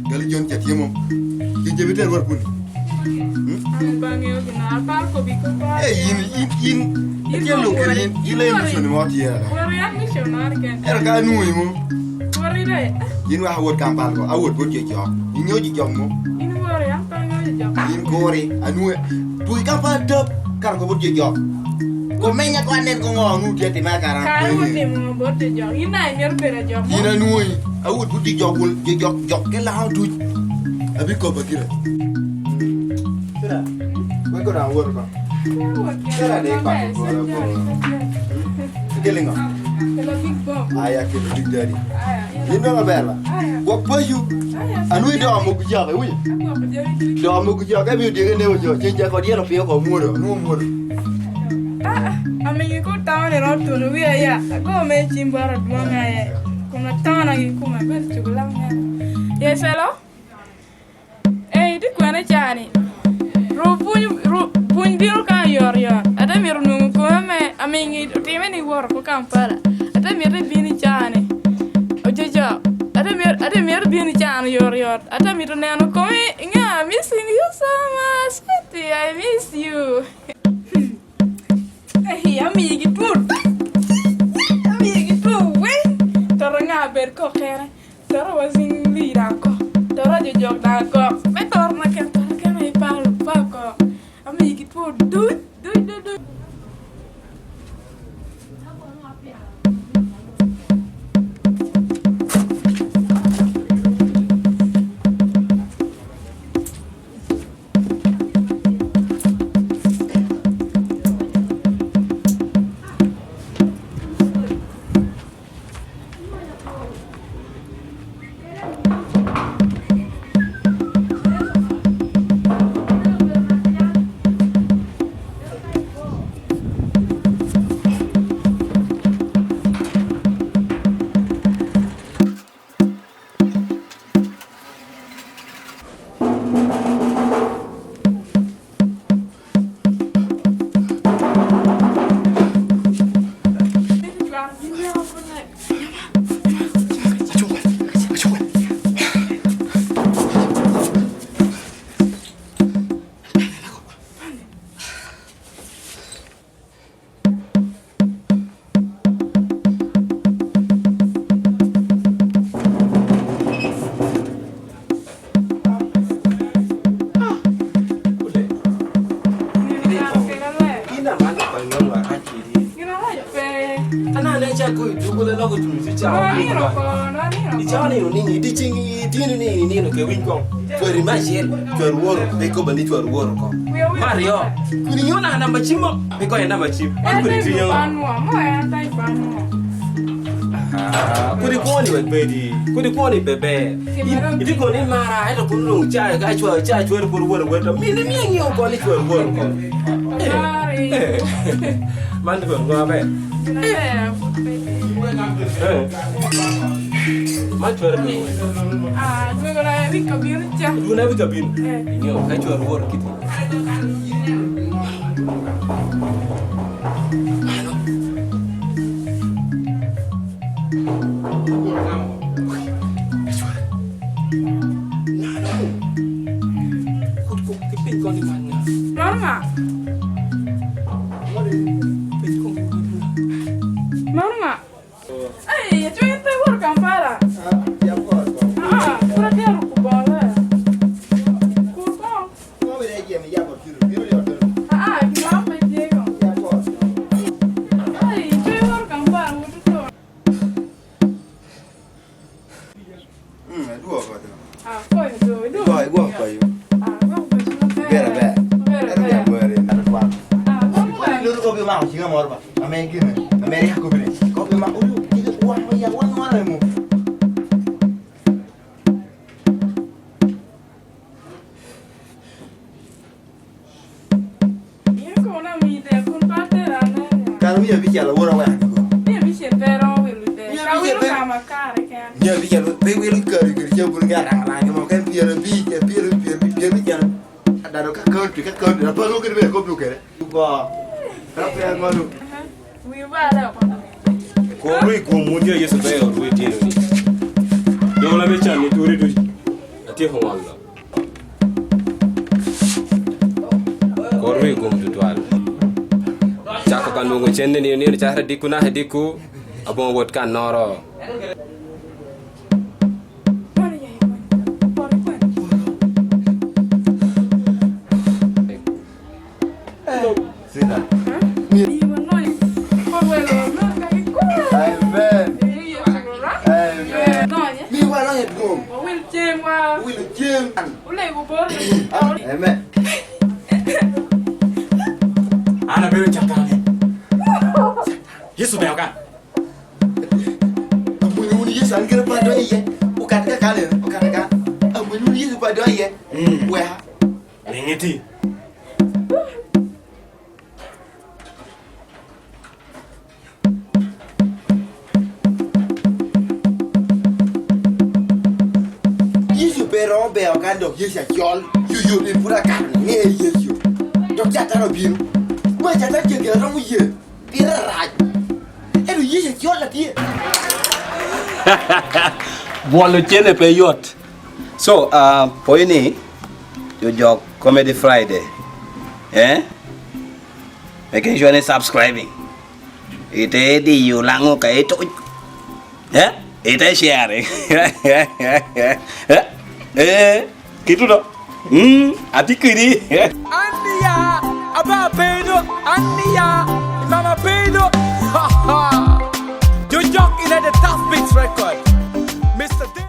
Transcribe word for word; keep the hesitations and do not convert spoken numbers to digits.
Gali Jon ca tye mom. Yin jebe iter wot kuni. Hmm? An pe aŋeo gin, apar kobbi kop. Eh, yin, yin, yin, yin yin lok kede yin, yin le mission mo tye da. Wori an missionary ken. Ero ka anwoŋo imo. Wori re. Yin wek awot Kampala ko, awot bot jo jok. Iŋeo jo jok mo. In wori an pe aŋeo jo jok. Yin kori, anwoŋo. Tuki Kampala tap, kara ko bot jo jok. Komenya ko anen ko ŋo anwoŋo tye atime akara. Kara wot timo ŋo bot jo jok. In na imito bedo jok mo. Yin anwoŋo, awot bot jo jok, jo jok, jok ke Laŋo duc. Abikobo gire. Kira, wek kono awot oko. Kira de ikwato kora po. Ikele ŋo? Aya, kelo Big Daddy. Yin dong aber la? Gwok paco. Anwoŋo idoŋo mogo jok, iwinyo? Doŋo mogo jok, ka ibino dyeke neko jo, cen ca kod yelo piny oko mwodo, anwoŋo mwodo. Aa, amiŋo ikoŋ tamo ni romo tuno wi aya, ago me cim bot adwoŋ aye, kun atona gi kome, abedo cuko lam meno. Yes, hello? Ei, itye kwene cani? Ru pwony, ru, pwony bino ka yot yot. Ate mito nwoŋo kome ame amiŋo otime ni wot oko Kampala. Ate mito ibin i cani. Ojojo. Ate mito, ate mito ibin i cani yot yot. Ate mito neno komi, nga, missing you so much, sweetie, I miss you. Ehi, amigi two. Amigi two weng. Toto nga bed kokere. Toto wazing lira ko. Toto jojok da ko. Me toto na ken toto ken ai paro pako. Amigi two duc, duc, duc, duc. Gin aman okwayo nongo arac kedi. Gin arac pe. An ane ca ko i tugo le loko tuno ci cawa. Nonino ko, nonino ko. Icawa ni oningi, di cing itino ni inino ke winy kong. Cwari me acel, cwari woro, pe koba ni cwari woro ko. Wiya owil. Me aryo, kun inyo naka namba cim mo, pe konya namba cim. En kodi tye tinyo. Ban mo, mo en ata i ban mo. Ah, kodi kwoni wek bedi, kodi kwoni bebe. Itye kono ni mara, ento kono dong ca, ka cwa, ca cwero pwod woro woro, mine miye ŋeo kono ni cwero woro kono. Eh, eh. Man kono ŋo aber? Eh. Man cwero pwod woro. Ah, dwego na ewik abino ca. Dwego na ewik abino? Eh. Ŋeo, ka cwero woro kiti. Mano ŋa? Mano ŋa? Ei, ito in pe wot Kampala? Ah, pwod atye aruko boŋo. Kur koŋ. Aa, gin wan pe tye koŋ. Ai, pe iworo Kampala, wot ito. Mm, adwogo oko do. Ah, koyo do, idwogo. Igwoko, igwoko koyo. Ah, agwoko koyo maber. Ber aber. Ber aber. Ber aber, ng'at atwal. Ah, agwoko koyo. Lulu kop imako ciŋa moro ba. Ame gine, ame rik akobo ni, kop imako, oyo, tige wang oya, wang wang emo. In kono amiyi tek kun pe atero anene. Kara mia abicel awot aweko adugo. Mia abicel pe romo wilo tek. Mia abicel pe. Ka wilo ka makare ken. Mia abicel pe wilo kare kede cabun ki araŋ araŋ mo, ka en pyerabic, pyerabic, pyerabic, pyerabic, pyerabic, adado ka kaunti, ka kaunti, apaŋo kede bene kop okene. Ko, ka pe aŋolo. Aha. Wi ba da ko. Ko ru i kom wun jo Yecu pe ru i tino ni. Doŋ na be can ni turi duc. Tyeko ŋolo. Kor wi gum tutwal. Cako ka nwoŋo cen ni nino nino cakere dikku naka i dikku, aboŋo wot kannoro. Sida. Amen. Amen. Miwa loyo adwoŋ. Wawil cem. Amen. An abedo Catan. Yecu obeo kan. Amwonyo wunu Yecu, an kede pa adonyo iye. Okat ka kan, okat ka. Amwonyo wunu Yecu pa adonyo iye. Mm. Weka. Ring iti. Yecu pe romo beo kan dok Yecu acol, yoyo ni pwod akato ni ŋe Yecu. Dok Catan obino. Ma Catan jegi aromo ye, pire arac. Ento Yecu acol atye. Bwolo cene pe yot. So, uh, poyo ni, you jog Comedy Friday. Eh? Making sure ni subscribing. Ite diyo laŋo ka ito. Eh? Ite sharing. Eh? Eh? Kitudo. Mm, ati kidi. Anniya, aba pedo, anniya, mama pedo.